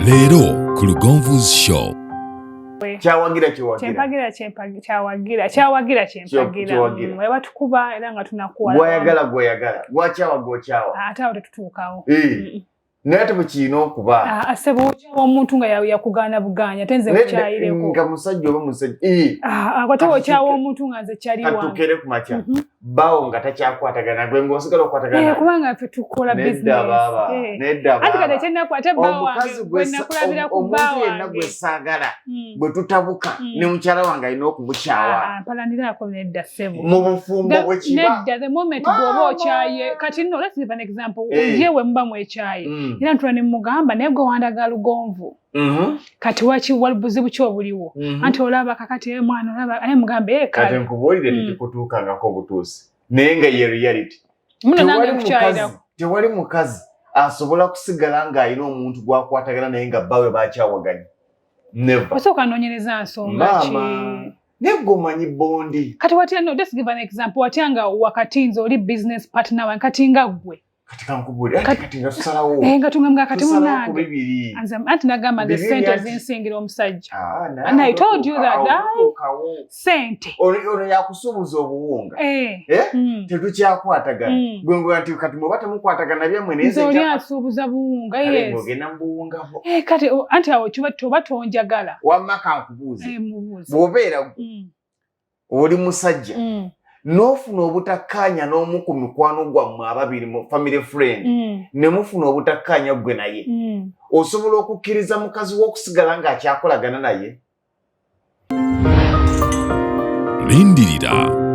Leero ku Lugonvu's Show. Kyawagira kyewagira. Kyempagira kyawagira kyawagira kyempagira. Batukuba era nga tunakuwala. Gwayagala gwayagala. Gwakyawa gwokyawa. Ate awo tetutuukawo. Naye ate bwekirina okuba. Ah, sebo okyawa omuntu nga yakugaana bugaanya ate nze nkukyayireko. Nga musajja oba musajja. Eh. Ah, ah, ate okyawa omuntu nga nze kyali wange. Katukere ku makya. Bawo nga takyakwatagana gwe ng'osigala okwatagana. Eh, kubanga ffe tukola business. Nedda baaba. Eh. Nedda baaba. Anti kati ekyennaku ate bba wange gwe nakulabira ku bba wange. Omuntu yenna gwe saagala bwe tutabuka ne mukyala wange alina okumukyawa. Mpalaniraako nedda ssebo. Mu bufumbo bwe kiba. Nedda the moment gw'oba okyaye kati nno let's give an example. Ye we muba mwekyaye. Era ntula ne mugamba naye gwe wandaga lugonvu. Kati waki buzibu ki obuliwo? Anti olaba kakati eh, mwana olaba aye mugambe eh, kale. Kati nkubuulire tekikutuukangako obutuusi naye nga ye reality. Muno nange nkukyayirako. Tewali mukazi asobola kusigala ng'alina omuntu gw'akwatagana naye nga bbawe bakyawaganye. Never. Osooka noonyereza nsonga ki? Maama. Naye gwe omanyi bondi. Kati watya no, just give an example. Watya nga wakati nze oli business partner wange kati nga ggwe. Kati kankubuulire ati kati nga tusalawo. Eh, nga tungamba kati munange. Bibiri. Anti nagamba nze ssente zinsingira omusajja. Ah, and I told you that ssente. Ono yakusuubuza obuwunga. Eh. Eh? Tetukyakwatagana. Gwe ngwe nti kati muba temukwatagana byammwe naye nze oli asuubuza buwunga yes. Ogenda mu buwunga bwo. Eh, kati anti awo kiba toba tonjagala. Wamma kankubuuze. Eh, mubuuze. Bw'obeera oli musajja n'ofuna obutakkaanya n'omu ku mikwano gwammwe ababiri mu family friend ne mufuna obutakkaanya ggwe naye osobola okukkiriza mukazi wo okusigala ng'akyakolagana naye? Lindirira.